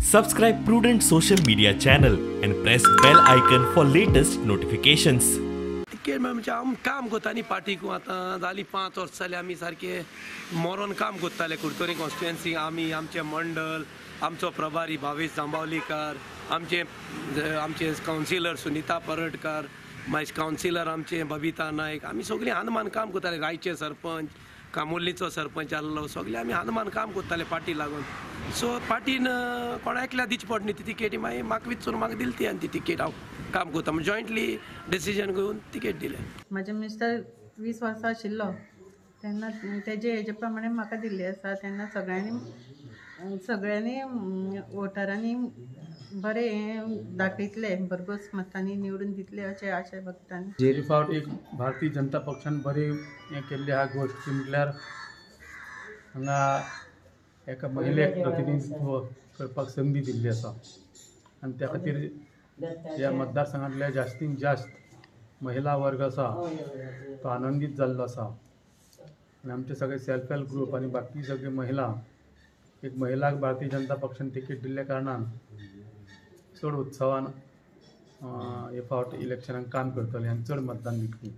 Subscribe Prudent Social Media channel and press bell icon for latest notifications. Ticket म्हणजे आम काम करता न्ही पार्टीक आतां जालीं 5 वर्सां जालीं आमी सारके मरोन काम करताले कुडतरी कॉन्स्टिट्युएन्सी. आमी आमचें मंडळ, आमचो प्रभारी भावेश जांबावलीकर, आमचे आमचे कावन्सिलर सुनीता परटकर, मागीर कावन्सिलर आमचे बबिता नायक, आमी सगळीं हनुमान काम करताले. रायचे सरपंच, कामुर्लीचो सरपंच आहलो, सगळे आमी हनुमान काम करताले पार्टी लागून. सो पार्टीन कोणा एकल्या दिची पडली न्ही ती तिकेटी, मागीर म्हाका विचून म्हाका दिली ती आनी ती तिकेट हांव काम करता म्हण जॉयंटली डिसिजन घेवन तिकेट दिलें. म्हाजे मिस्टर 20 वर्सां आशिल्लो तेन्ना तेजे हेजे प्रमाणे म्हाका दिल्ली आसा. तेन्ना सगळ्यांनी सगळ्यांनी वोटरांनी बरें हें दाखयतले, भरघोस मतांनी निवडून दितले अशें आशा भक्तांनी. जेरी फावट एक भारतीय जनता पक्षान बरी हें केल्ली आहा गोश्ट ती म्हटल्यार हांगा एका महिलेक प्रतिनिधित्व करपाक संदी दिल्ली आसा आनी त्या खातीर ह्या मतदारसंघांतल्या जास्तीन जास्त महिला वर्ग आसा तो आनंदीत जाल्लो आसा. आनी आमचे सगळे सेल्फ हेल्प ग्रूप आनी बाकी सगळे महिला एक महिलाक भारतीय जनता पक्षान तिकेट दिल्ल्या कारणान चड उत्सवान हे फावट इलेक्शनाक काम करतले आनी चड मतदान विकतली.